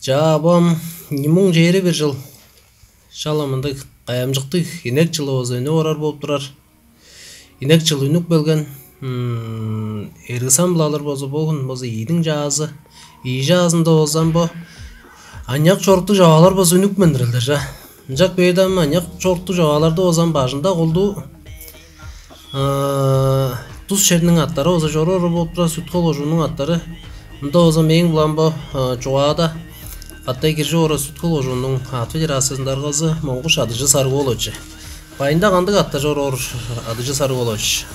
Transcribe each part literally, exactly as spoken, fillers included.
Чаа, бо ам ийи муң чээрби бир чыл шала мындыг кайгамчыктыг инек чылывыс үнүп орар болуп турар. Инек чыл үнүп келген, м, эргисан-биле алыр болза, бо хүн болза ийиниң чаазы, ийи чаазында болза ам бо аныяк чоруктуг чаваалар болза үнүп кээр-дир ийин, чаа. Ынчап кээрде ам аныяк чоруктуг чавааларда болза ам бажында колдуу, а, тус черниң аттары болза чоруп орар болуп турар, Сүт-Хөл кожууннуң аттары. Мында болза мээң-биле бо, а, чугаада кады киржип орар Сүт-Хөл кожууннуң аът федерациязының даргазы Монгуш Адыжы Сарыг-оолович. Байында кандыг аттар чоруп орар, Адыжы Сарыг-оолович?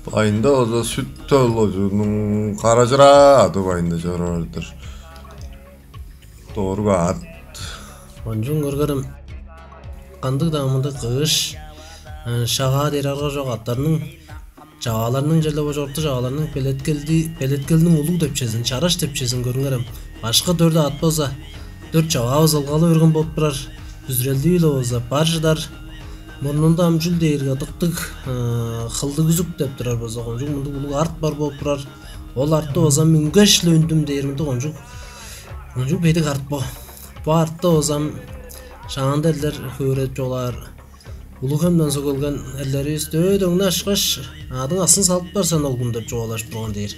Байында болза Сүт-Хөл кожууннуң Кара-Чыраа аъды байында чоруп орар-дыр. Доргу аът. Кончуг көргерем. Кандыг-даа мындыг кыш, э, шагаа дээр арга чок аттарның, чавааларның, черле бо чоруктуг чавааларның белеткелди-, белеткелиниң улуг депчезин, чараш депчезин көрүңерем. Башкы дөрт аът болза, дөрт чаваавыс ылгалы берген болуп турар. Бүзүрелдии-биле болза бар чыдар. Мурнунда ам чүл дээрге ыдыктыг, э, Кылдыг-Үзүк деп турар болза, кончуг мындыг улуг арт бар болуп турар. Ол арты болза ам үнгеш-ле үндүм дээр мындыг кончуг, кончуг бедик арт бо. Бо артты болза ам шаанда эрлер хөөреп чугаалаар. Улуг-Хемден суг келген эрлеривис: «Дөө, дөңнү ашкаш, аъдың аксын салып бар сен, ол хүн», — деп чугаалажып турган дээр.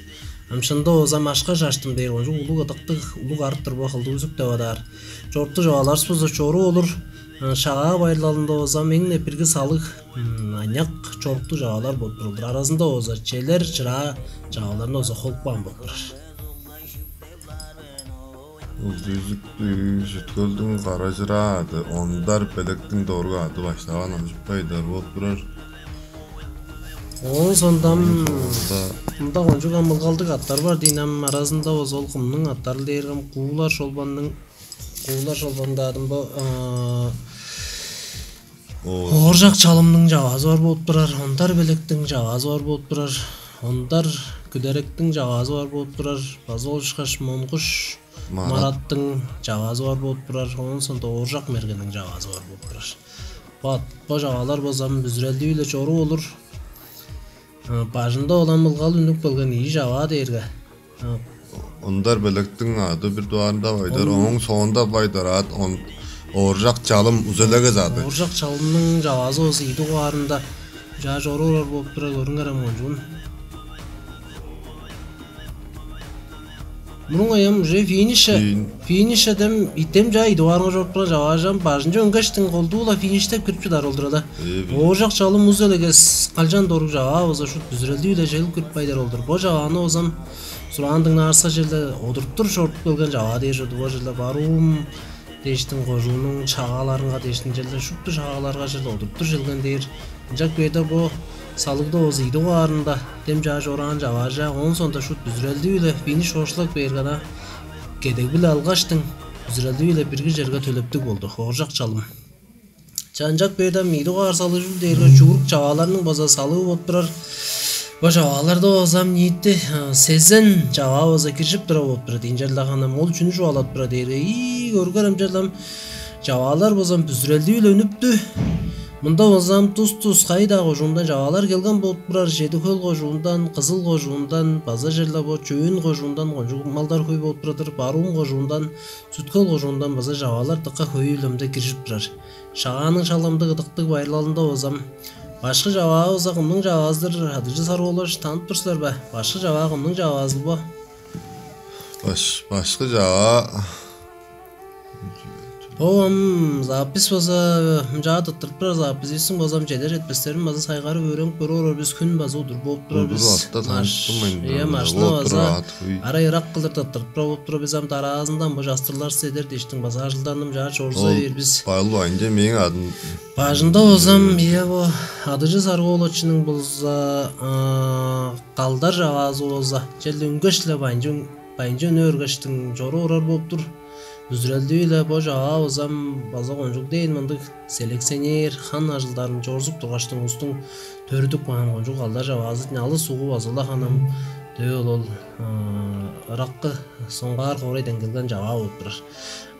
Ам шынында болза ам ашкаш аштым дээр, кончуг улуг ыдыктыг, улуг арт-тыр бо, Кылдыг-Үзүк деп адаар. Чоруктуг чавааларывыс болза чоруп олур. Шагаа байырлалында болза ам эң-не бирги салыг, м, аныяк чоруктуг чаваалар болуп турар. Аразында болза челер, чыраа чавааларны болза холупкан болуп турар. Кылдыг-Үзүктүң, Сүт-Хөлдүң Кара-Чыраа аъды, Ондар Белектиң Доргу аъды баштаан ынчап байырлаар болуп турар. Оон соонда ам мында кончуг ам ылгалдыг аттар бар дийин, ам аразында болза ол кымның аттары дээрге ам Куулар Шолбанның, Куулар Шолбанның даадын бо, а, Ооржак Чалымның чаваазы бар болуп турар, Ондар Белектиң чаваазы бар болуп турар, Ондар Күдеректиң чаваазы бар болуп турар, база ол ышкаш Монгуш Марат. Мараттың чаваазы бар болуп турар, оон соонда Ооржак Мергенниң чаваазы бар болуп турар. Бо, бо чаваалар болза ам бүзүрелдии-биле чоруп олур. Э, бажында ол ам ылгалы үнүп келген ийи чаваа дээрге, э, Ондар Белектиң аъды бир дугаарында байырлаар, мм, ооң соонда байырлаар аът он-, Ооржак Чалым, Узелегес аъды. Ооржак Чалымның чаваазы болза ийи дугаарында чаа чоруп орар болуп турар, көрүңерем кончуун. Мурун аям уже финише, фин- финише дем, итем чаа идип аарынга чоруп турган чаваа чам, бажынче үнгештиң колдуу-ла фиништеп кирип чыдар ол-дур-ла. Ээ, бе. Ооржак Чалым, Узелегес, Калчан Доргу чаваа болза шуут бүзүрелдии-биле чедип кирип кадар ол-дур. Бо чавааны болза ам сураан дыңнаарывыска черле одуруптур чоруп келген чаваа дээр чорду. Бо черле Барыын дээштиң, кожууннуң шагааларынга дээштиң, черле шупту шагааларга черле одуруптур келген дээр. Ынчап кээрде бо салыгда болза ийи дугаарында дем чаа чораан чаваа чаа, оон соонда шуут бүзүрелдии-биле финиш оштулап кээрге-даа, кедег-биле алгаштың, бүзүрелдии-биле бирги черге төлептиг болду Ооржак Чалым. Чаа, ынчап кээрде ам ийи дугаар салыг чүл дээрге чүгүрүк чавааларның база салыы болуп турар. Бо чавааларда болза ам ниити, а, сезен чаваа база киржип турар болуп турар дийин, черле ханам. Ол чүнү чугаалап турар дээрге, ийи, көрүңерем, черле ам чаваалар болза ам бүзүрелдии-биле үнүптү. Мында болза ам тус-тус кайы-даа кожуундан чаваалар келген болуп турар. Чеди-Хөл кожуундан, Кызыл кожуундан, база черле бо Чөөн кожуундан кончуг малдар хөй болуп турар-дыр. Барыын кожуундан, Сүт-Хөл кожуундан база чаваалар дыка хөй үлемде киржип турар. Шагааның шала мындыг ыдыктыг байырлалында болза ам, башкы чаваа болза кымның чаваазы-дыр, Адыжы Сарыг-оолович, танып тур силер бе? Башкы чаваа кымның чаваазы бо? Баш-, башкы чаваа. Бо ам запись база мынчаар тырттырып турар, записивистиң база ам чедер-четпестерин база сайгарып өөренип көрүп орар бис, хүн база удур болуп турар бис. Удур атта таныштым мен. Маш-, ийе, машина база аат хөй. Арай ырак кылдыр тырттырып турар болуп турар бис, ам дараазында ам бо частырылар силер дээштиң база ажылдарны мынчаар чорза бээр бис. Ол байыл байынче мээң аъдым. Бажында болза ам, ийе, бо Адыжы Сарыг-ооловичиниң болза, а, калдар чаваазы болза, черле үнгеш-ле байынче, байынче үне бергештиң чоруп орар болуп тур. Бүзүрелдии-биле бо чаваа болза ам база кончуг дээн мындыг селекционер, хан ажылдарын чорзуп тургаштың улустуң төрүттүп каан кончуг калдар чаваазы дийин, алыс угу база-ла ханам, дөө ол, ол, а, ыраккы Соңгаар хоорайдан келген чаваа болуп турар.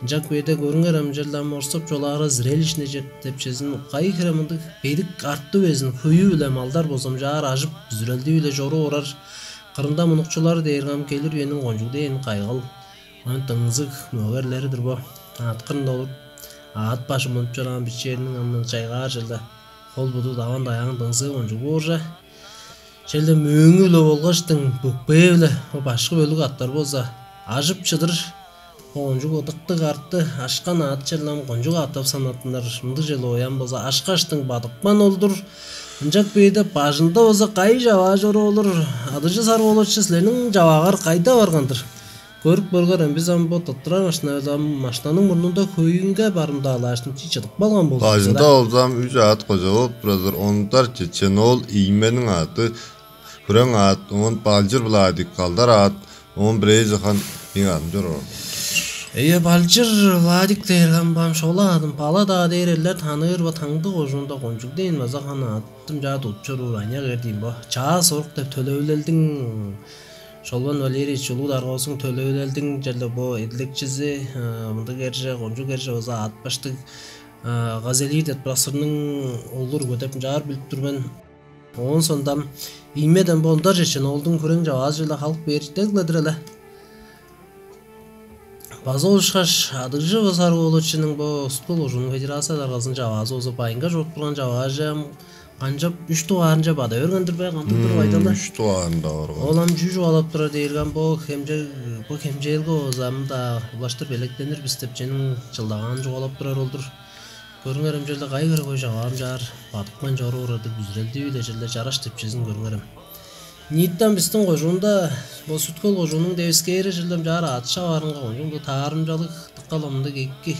Ынчап кээрде көрүңерем, черле ам орустап чугаалаарга зрелищный чеп-, депчезин, кайы хире мындыг бедик арты безин, хөйү-биле малдар болза мынчаар ажып, бүзүрелдии-биле чоруп орар. Кырында мунукчулар дээрге ам келир үениң кончуг дээн кайгал. Ооң дыңзыг мөгерлери-дир бо. Аткырын долуп, аът бажы мунуп чораан бичээриниң амдан чайгаар чылда хол-буду, даван-даяан дыңзыы кончуг боорже. Челде мөөңү-биле болгаштың бөкпээ-биле бо башкы бөлүк аъттар болза ажып чыдыр. Бо кончуг ыдыктыг аътты ашкан аът черле ам кончуг аът деп санаттынар. Мындыг черле оян болза ашкаштың бадыпкан ол-дур. Ынчап бээрде бажында болза кайы чаваа чоруп олур? Адыжы Сарып-оолович, силерниң чаваагар кайда барган-дыр? Көрүп көргер, ам бис ам бо тырттырар машина, ам машинаның мурнунда хөйүнге барымдаалааштың чи чыдып калган болза. Бажында болза ам үш аът кожа болуп турар-дыр. Ондар Чечен-оол иймениң аъды, хүрең аът, оон Балчыр Владик, калдар аът, оон бирээзи хан, эң аъдым чор орар. Эйе, Балчыр Владик дээрге ам бам шола аъдым, бала-даа дээр эрлер таныыр бо, Таңды кожуунда кончуг дээн база хан аъдым чаа тудуп чоруур аныяк эр дийин бо. Чаа сорук деп төлевилелдиң Шолбан Валерьевич улуг даргоозуң төлевилелдиң черле бо эдилекчизи, мындыг эрже, кончуг эрже база аът баштыг Газелий деп быраксырның оглу үргүлдеп ынчаар билип тур мен. Оон сондам иймеден бо Ондар Чечен-оолдуң хүрең чаваазы-биле халып бээр дег-ле-дир эле. База ушкаш Адыгжы Сарып-ооловичиниң бо Сүт-Хөл кожууннуң федерация даргазының чаваазы болза байынга чоруп турган чавааже ам канчап үш дугаарынче бада берген-дир бе, кандыг-дыр байдалы? Үш дугаарында барган. Ол ам чүү чугаалап турар дээрге ам бо хемчег, бо хемчээлге болза ам-даа улаштыр белеткенир бис деп чениң чылдагаанын чугаалап турар ол-дур. Көрүңер, ам черле кайы хире хөй чаваа ам чаар бадыпкан чоруп орар-дыр, бүзүрелдии-биле черле чараш тепчезин көрүңер ам. Ниитен бистиң кожуунда бо Сүт-Хөл кожууннуң девискээри черле ам чаар аът чаваарынга кончуг мындыг таарымчалыг, дыка-ла мындыг эки,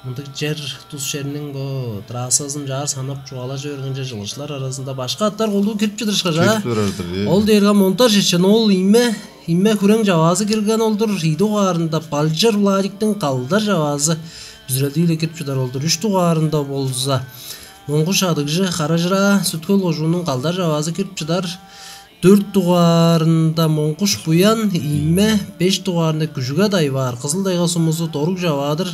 мындыг чер, тус черниң бо трассазын чаар санап чугаалажы бергенче, чылгычылар аразында башка аъттар колдуу кирип чыдырышкаш аа. Кирип турар-дыр, ийе. Ол дээрге ам Ондар Чечен-оол ийме, ийме хүрең чаваазы кирген ол-дур. Ийи дугаарында Балчыр Владиктиң калдар чаваазы бүзүрелдии-биле кирип чыдар ол-дур. Үш дугаарында болза Моңгуш Адыгжы Кара-Чыраа, Сүт-Хөл кожууннуң калдар чаваазы кирип чыдар. Дөрт дугаарында Моңгуш Буян, ийме, беш дугаарында Күжүгет Айбаар, Кызыл-Тайга сумузу, доруг чаваа-дыр.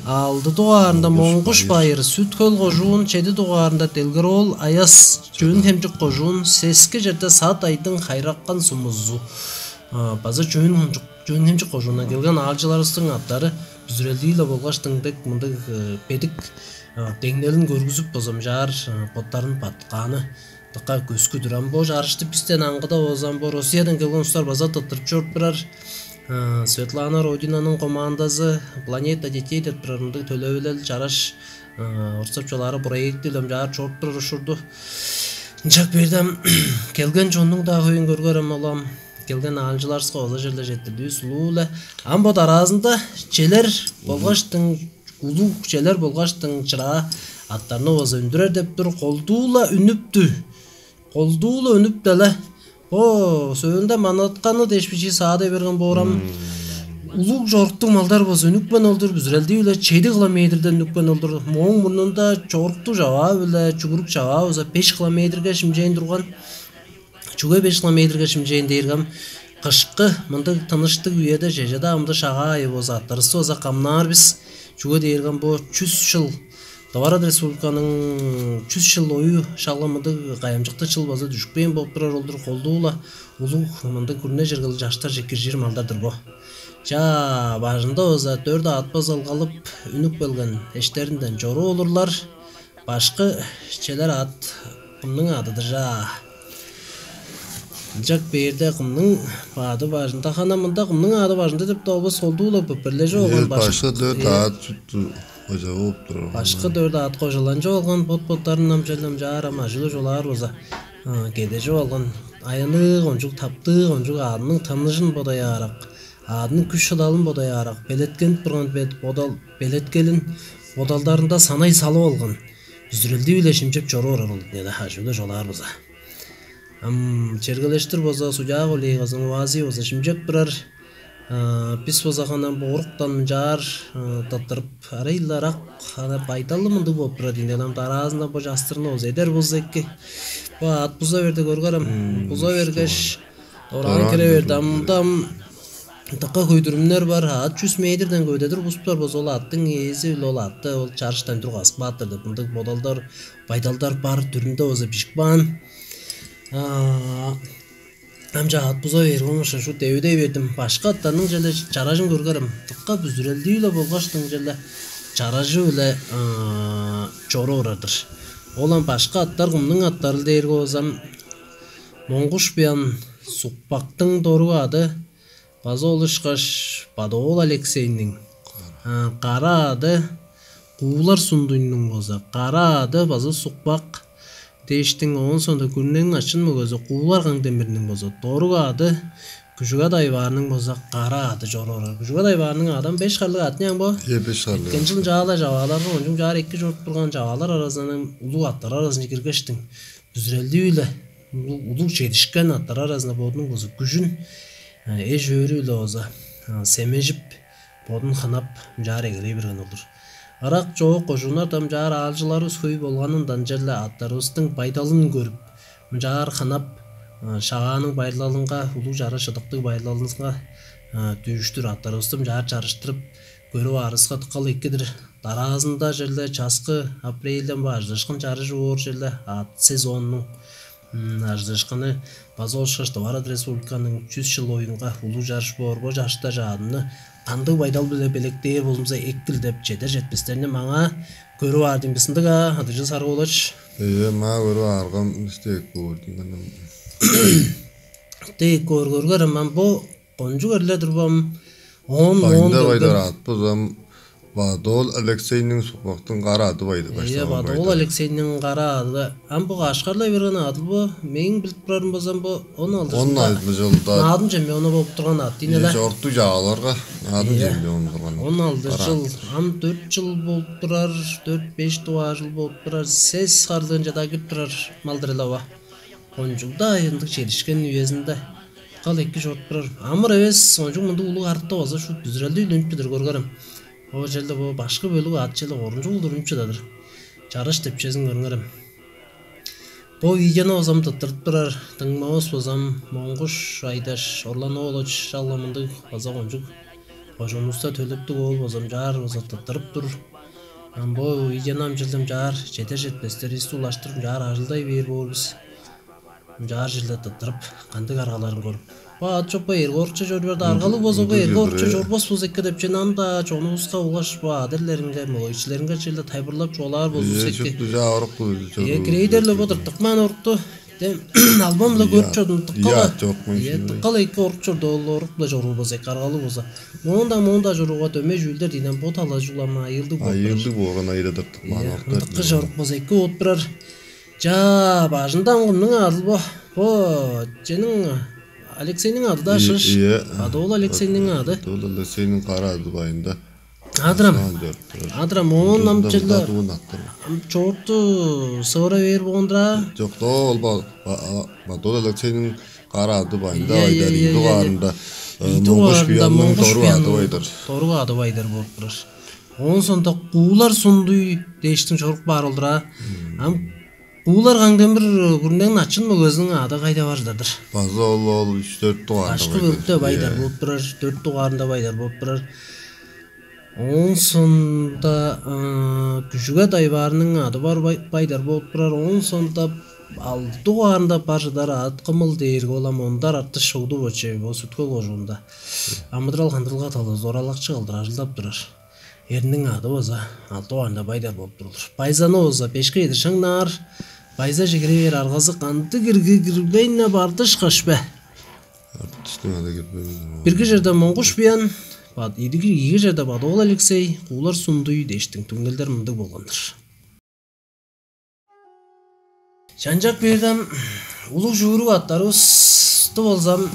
Алды дугаарында Моңгуш Байыр, Сүт-Хөл кожуун, чеди дугаарында Делгер-оол Аяс, Чөөн-Хемчик кожуун, сески черде Сат Айдың, Хайыракан сумузу. База Чөөн-Хемчик, Чөөн-Хемчик кожуундан келген аалчыларывыстың аъттары бүзүрелдии-биле болгаш дыңдык мындыг бедик деңнелин көргүзүп, база ам чаар боттарын бадыткааны дыка көскү-дүр. Ам бо чарышты бистен аңгыда болза ам бо Россиядан келген улустар база тырттырып чоруп турар. Светлана Родинаның командазы, «Планета детей» деп турар мындыг төлевилел чараш орцап чугаалаары, проекти-биле ам чаар чоруп турар ушурду. Ынчап бээрде ам келген чоннуң-даа хөйүн көрүңер ам, ол ам келген аалчыларывыска база черле четтирдивис улуу-биле. Ам бо дараазында челер болгаш дың улуг челер болгаш дың чыраа аъттарны база үндүрер деп тур. Колдуу-ла үнүптү. Колдуу-ла үнүп-даа-ла. Бо сөөлүнде манатканы дээш бичии саадай берген боор ам. Улуг чоруктуг малдар база үнүпкен ол-дур, бүзүрелдии-биле чеди километрден үнүпкен ол-дур. Мооң мурнунда чоруктуг чаваа-биле чүгүрүк чаваа база беш километрге шимчээн турган. Чүге беш километрге шимчээн дээрге ам, кышкы мындыг тыныштыг үеде чеже-даа мындыг шагаа айы болза, аъттарывысты база камнаар бис. Чүге дээрге ам бо чүс чыл, Тыва Арат Республиканың чүс чыл ою шак-ла мындыг кайгамчыктыг чыл база дүжүпкен болуп турар ол-дур. Колдуу-ла улуг мындыг күрүне чергелиг чаштарже киржир малдар-дыр бо. Чаа, бажында база дөрт аът база ылгалып үнүп келген эштеринден чоруп олурлар. Башкы челер аът кымның аъды-дыр чаа? Ынчап бээрде кымның аъды бажында, хана мында кымның аъды бажында деп-даа болбас, колдуу-ла бөпперлежип алган башкы дөрт аът чутту кожа болуп турар. Башкы дөрт аът кожаланчып алган, бот-боттарын ам черле ам чаар ам ажыы-биле чугаалаар болза, кедежип алган, аянныг кончуг, таптыг кончуг, аъдының тыныжын бодаяарак, аъдының күш-шыдалын бодаяарак, белеткенип турган бе-, бодал, белеткелин бодалдарында санай салып алган, бүзүрелдии-биле шимчеп чоруп орар ол ийин, ажыы-биле чугаалаар болза. Ам чергелештир болза, судья коллегиязының УАЗы болза шимчеп турар. Бис болза хана бо оруктан мынчаар тырттырып, арай-ла ырак, хана байдалы мындыг болуп турар ийин. Ам дараазында бо частырыгны болза эдер болза эки. Бо аът буза берди, көрүңер ам. Буза бергеш, дораан кире берди. Ам мында ам дыка хөй дүрүмнер бар. Аът чүс метрден көвүдедир бузуптар болза, ол аъттың ээзи-биле ол аътты ол чарыштан үндүр каскып каапты деп мындыг бодалдар, байдалдар бар, дүрүмде болза бижип каан. А, Ам чаа ат буза бээр болгаш шуут девидей бердим. Башка аттарның черле чаражын көргерем. Дыка бүзүрелдии-биле болгаштың черле чаражы-биле чоруп орар-дыр. Ол ам башка аттар кымның аттары дээрге болза ам, Моңгуш Буян Сукпактың доруг ады, база ол ышкаш Бадоол Алексейниң кара ады, Куулар Сундуйнуң болза кара ады база Сукпак дээштиң, оон соонда Күрүнениң Начын мөгези Куулар Каң-Демирниң болза доруг ады, Күжүгет Айбаарның болза кара ады чоруп орар. Күжүгет Айбаарның ады ам беш харлыг ат ыйнаан бо. Ийе, беш харлыг. Эрткен чыл ынчаалай чавааларга, кончуг ынчаар эки чорудуп турган чаваалар аразындан, улуг аттар аразынче киргештиң, бүзүрелдии-биле улуг, улуг чедишкен аттар аразында бодунуң болза күжүн эш-өөрү-биле болза семежип, бодун хынап, ынчаар эгелей берген ол-дур. Ырак-чоок кожууннарда ынчаар аалчыларывыс хөй болганындан черле аттарывыстың байдалын көрүп, ынчаар хынап, шагааның байдалынга, улуг чараш ыдыктыг байдалынга дүүштүр аттарывысты ынчаар чарыштырып көрүп аарывыска дыка-ла эки-дир. Дараазында черле часкы апрельден бо ажыдыышкын чарыжы боор, черле ат сезонунуң ажыдыышкыны, база ол ышкаш Тыва Арат Республиканың чүс чыл оюнга улуг чарыш боор. Бо чарышта чаадымны кандыг байдал-биле белеткээр болзумза эки-дир деп, чедер-четпестерни маңаа көрүп аар дийин бис ындыг аа, Адыжы Сарыг-оолович? Ийе, маа көрүп аарга, истек боор дийин. Дег көргөргер ам бо кончуг эрле-дир бо ам. Оон, оон Байында келген. Байдыр ат бузам Бадоол Алексейниң Сукпактың кара ады байдыр. Ийе, Бадоол Алексейниң кара ады. Ам бо кашкарлай берген адыл бо. Мээң билип турарым болзам бо он алды Он жылда алды жылда Наадым чемпиону болуп турган ат дийин. Ийе, эле. Чорту чааларга Наадым Ийе. Чемпиону турган. Он алды Кара жыл, ат. Ам дөрт жыл болуп турар, дөрт-беш дугаар жыл болуп турар, сес харлыынче-даа кирип турар мал-дыр эле ава. Кончуг-даа ындыг чедишкен үезинде кал эки чорудуп турар. Амыр эвес, кончуг мындыг улуг арты база шуут бүзүрелдиг үнүп чыдыр, көргерем. О, черле бо башкы бөлүк ат черле орунчуг улур үнүп чыдадыр. Чарыш депчезин көрүңерем. Бо видеону базам тыттырып турар дыңмавыс базам Моңгуш Айдаш Орлан-оолович, шак-ла мындыг база кончуг кожуунувуста төлептиг оол базам чаар база тыттырып тур. Ам бо видеону ам чылдым чаар чедер четпестер исти улаштырып чаар ажылдай бээр боор бис. Ынчаар черле тыттырып, кандыг аргаларын көрүп. Бо ат чок бо эрге орукче чоруур-да, аргалыг болза бо эрге орукче чорбас болза эки деп чен ам-даа чонувуска болгаш бо адырлеринге, мөгейчилеринге черле тайылбырлап чугаалаар болзувус эки. Шупту жаа орук. Э, грейдерле бо тыртыкмаан орукту. Дем албан-биле көрүп чордум, тыккала. Ат чок мын. Э, тыккала эки орук чорду, ол орук-биле чоруур болза эки, аргалыг болза. Моон-даа, моон-даа чорууга дөмей чүүлдер дийин, бо талажы улам айыылдыг болуп турар. Айыылдыг болган айыра тыртыкмаан оруктар. Тыккы чорук болза эки болуп турар. Чаа, бажында ам кымның адыл бо? Бо чениң Алексейниң ады-даа шыш. Ийе. Бадоол Алексейниң ады. Бадоол Алексейниң кара ады байында. Адырам. Адырам, оон ам черле ам чоорту сывыра бээр болган-дыр аа. Чок, ол Бадоол Алексейниң кара ады байында. Ийе, айдар, ийе, ийи дугаарында Монгуш Буянның доруг ады байдар. Доруг ады байдар болуп турар. Оон соонда Куулар Сундуй дээштиң чорук баар ол-дур аа. Ам Куулар Каң-Демир Күрүнениң Начын мөгезиниң ады кайда бар чыдар-дыр? База ол, ол үч-дөрт дугаарында. Башкы бөлүкте байдар болуп турар, дөрт дугаарында байдар болуп турар. Оон соонда Күжүгет Айбаарының ады бар байдар болуп турар. Оон соонда алды дугаарында бар чыдар ат кымыл дээрге ол ам ондар артыш шогду боче бо Сүткөл кожуунда. Амыдырал-хандырылга талазы оралакчы кылдыр ажылдап турар. Эрниң ады база алды дугаарында байдар болуп турулур. Байзаны база бешке чедир шаңнаар. Байзаже кире бээр аргазы кандыг кирги кирбейн-не барды ышкаш бе? Артыштың ады кирбейн. Бирги черде Моңгуш Буян, бат идиги ийи черде Бадоол Алексей, Куулар Сундуй дээштиң түңнелдер мындыг болган-дыр. Чанчак бээрден улуг чууруг аттарывысты болзам,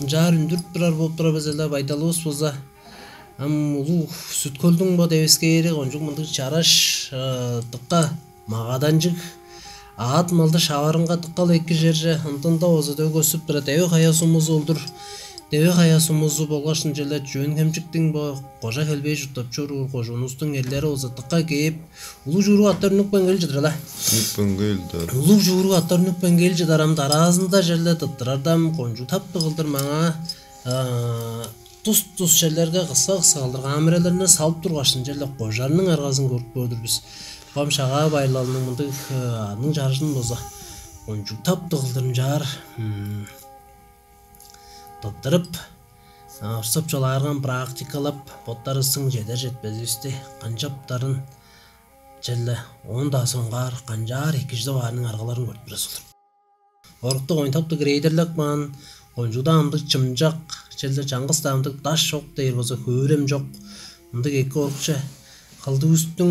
ынчаар үндүрүп турар болуп турар безелде байдалывыс болза, ам улуг Сүткөлдүң бо девискээри кончуг мындыг чараш, дыка магаданчыг, аът малды шаварынга дыккал эки черже ындында болза дөг өсүп турар Деве-Хая сумузу олдур. Деве-Хая сумузу болгаш ынчале Чөөн-Хемчиктиң бо кожа хелбээ чурттап чоруур кожуунувустуң эрлери болза дыкка кээп, улуг чууруг аттар үнүпкен кел чыдыр-ла. Үнүпкен кел-дир. Улуг чууруг аттар үнүпкен кел чыдар ам дараазында черле тыттырарда ам кончуг таптыг кылдыр маңаа тус-тус черлерге кыска-кыска кылдыр камераларны салып тургаш, ынчале кожарның аргазын көрүп көөр-дүр бис. Бо ам Шагаа байырлалының мындыг аның чарыжын болза Кончуг таптыг кылдыр ынчаар тыптырып, орсап чолаарган практикалап, боттарывыстың чедер четпезивисти канчаптарын, черле оон-даа соңгаар канчаар экижидип аарының аргаларын көрүп турар сылдыр. Оруктуг оюн таптыг грейдерлеп каан, кончугда ындыг чымчак, черле чаңгыс-даа ындыг даш чок дээр болза, хөөрем чок. Ындыг эки орукче кылдывыстың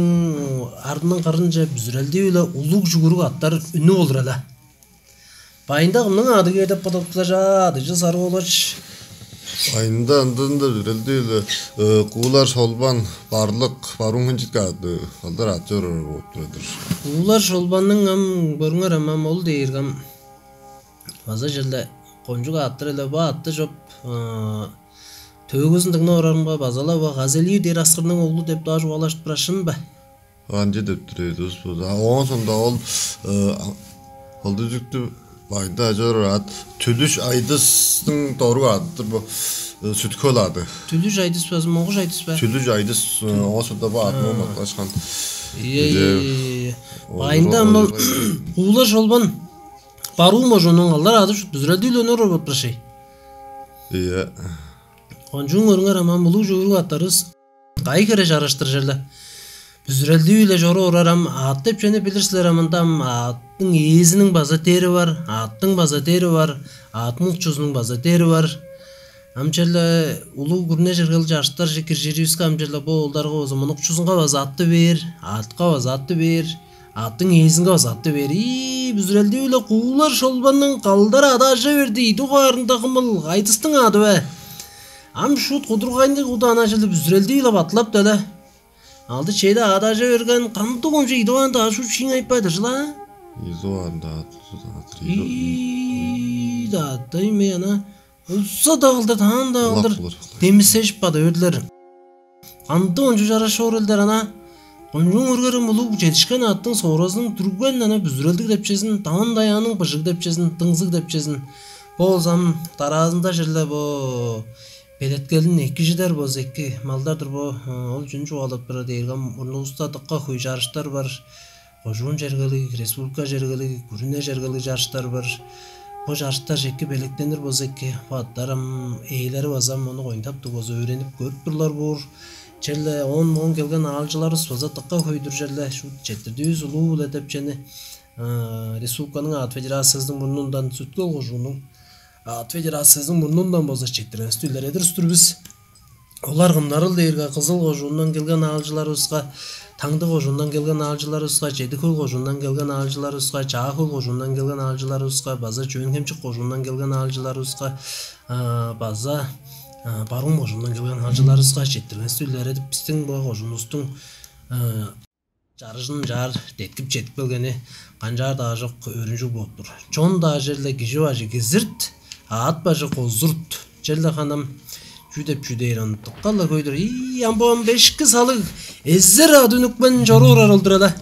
ардының кырынче бүзүрелдии-биле улуг чүгүрүк аттар үнүп олур эле. Байында кымның ады кээр деп бодап турар чаа, адыжы сарып олуш. Айында ындында бүрелди-биле куулар шолбан барлык баруун хынчыткаады алдар ат чоруур болуп турар-дыр. Куулар шолбанның ам көрүңер ам ам ол дээрге ам база черле кончуг ааттыр эле бо атты чоп төөгүзүн дыңнап орарымга база-ла бо газелир дээр аскырның оглу деп даа чугаалашып турар шын бе? Ынча деп тур эвес бис. А оон соонда ол кылдыжыктыг байда ажор ат түлүш айдыстың доруг ады-дыр бу сүткөл ады. Түлүш айдыс базы, могуш айдыс ба? Түлүш айдыс оон соонда бу атын маткашкан. Ие. Байында ам куулар шолбан баруу можунуң алдар ады шут бүзүрелдүү эле өнөр болуп туршай. Ие. Кончуң көрүңөр аман булуг чуурул аттарыс. Кайы хере чараштыр черле. Бүзүрелдүү-биле чоруп орар ам аът деп чүвени билир силер амындам аъттың ээзиниң база дери бар, аъттың база дери бар, аъттың чузунуң база дери бар. Ам черле улуг күрүне чергел чаштар киржиривиске ам черле бо оолдарга база мунукчузунга база атты бээр, аътка база атты бээр, аъттың ээзинге база атты бээр. Ии, бүзүрелдүү-биле куулар шолбанның калдар ады ажа берди, идуг аарында кымыл, кайдыстың ады бе? Ам шуут кудургайныг удаан ажылы бүзүрелдии-биле батылап-даа-ла. Алды чеди аадажа берген кандыг ончу идываан-даа шуут шииң айыппай-дыр чыла? Идываан-даа атыр. Ии-даа дай мей ана улса-даа кылдыр, таан-даа кылдыр демисежип бада өрлер. Кандыг ончу чараш чоор элдер ана? Кончуң өргерим улуг чедишкен аъттың соразының түрген ана бүзүрелдиг депчезин, таван даяаның быжыг депчезин, дыңзыг депчезин. Бо болзам дараазында черле бо белеткелин эки чыдар болза эки малдар-дыр бо. Ол чүн чугаалап турар дээрге мурнувуста дыка хөй чарыштар бар. Кожуун чергелиг, республика чергелиг, күрүне чергелиг чарыштар бар. Бо чарыштар чеки белектенир болза эки, бо аттарым ээлери база мону коюнтаптыг болза өөренип көрүп турлар боор. Черле он он келген аалчыларыбыз база дыка хөй-дүр черле шут четтирдивис улуу-биле деп чени республиканың аът федерациязының мурнундан, Сүткүл кожуунуң аът федерациязының мурнундан болза четтиргенивисти илередир устур бис. Олар кымнарыл дээрге Кызыл кожуундан келген аалчыларывыска, Таңды кожуундан келген аалчыларывыска, Чеди-Хөл кожуундан келген аалчыларывыска, Чаа-Хөл кожуундан келген аалчыларывыска, база Чөөн-Хемчик кожуундан келген аалчыларывыска, база Баруун кожуундан келген аалчыларывыска четтиргенивисти илередип, бистиң бо кожуунувустуң чарыжын чаар деткип чедип келгени канчаар-даа чок өөрүнчүг болуп тур. Чон-даа черле кижи бажы кизирт, аът бажы козурт. Черле ханам чүү деп чүү дээр ындыкка-ла хөй-дүр. Ий, ам бо ам бешки салыг эзер аът үнүпкен чоруур оралдыр-ла.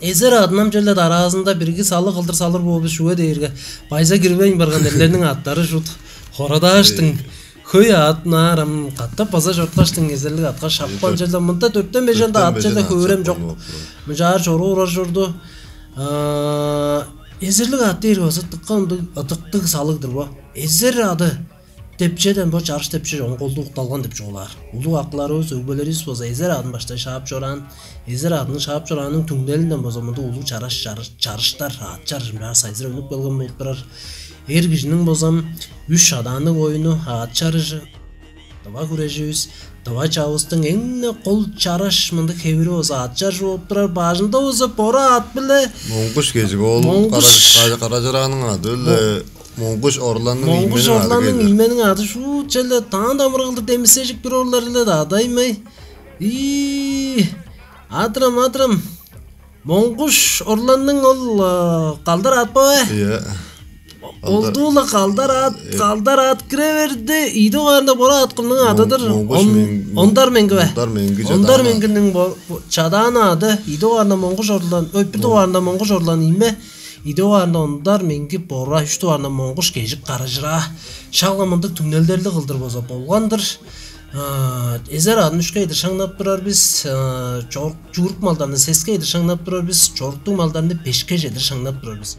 Эзер аъдын ам черле дараазында бирги салыг кылдыр салыр боор бис чүге дээрге байза кирбейн барган эрлерниң аъттары шут хорадааштың. Хөй аът наар ам катап база чорткаштың эзерлиг аътка шапкан черле мында төрттен бежен да аът черле хөөрем чок. Мынчаар чоруур оржурду. Эзерлик аът дээр база дыка ындыг ыдыктыг салыгдыр бо. Эзер ады депчеден бо чарыш депче оңголдуг укталган деп чугаалаар. Улуг акыларывыс, өгбелеривис болза эзер аадын баштай шаап чораан. Эзер аадын шаап чорааның түңнелинден болза мындыг улуг чараш чарыштар, аът чарыжы мынчаар сайзырап үнүп келген болуп турар. Эр кижиниң болзам үш шадаанныг оюну аът чарыжы. Дыва хүреживис, дыва чавыстың эң-не кол чараш мындыг хевири болза аът чарыжы болуп турар. Бажында болза бора аът биле Моңгуш кежик ол Моңгуш. Каражырааның ады өле Моңгуш орланның Моңгуш орланның иймениң ады шуут челе таан дамыргылды демисежик бир орлар эле да адаймай. Ии, адрам адрам. Моңгуш орланның ол калдар атпа бе? Иә. Олдуула калдар ат, калдар ат кире берди. Ийди огарында бора аткымның адыдыр. Ондар менги бе? Ондар менги. Ондар менгинин чадаан ады. Ийди огарында моңгуш орлан, өппүрдү огарында моңгуш орлан ийме. Идип аарында ондар меңги бора, үш дугаарында моңгуш кежик карыжыраа. Шак-ла мындыг түңнелдерли кылдыр болза болган-дыр. Эзер аъдын үшке чедир шаңнап турар бис. Чорук чуурук малдарны сеске чедир шаңнап турар бис. Чоруктуг малдарны бешке чедир шаңнап турар бис.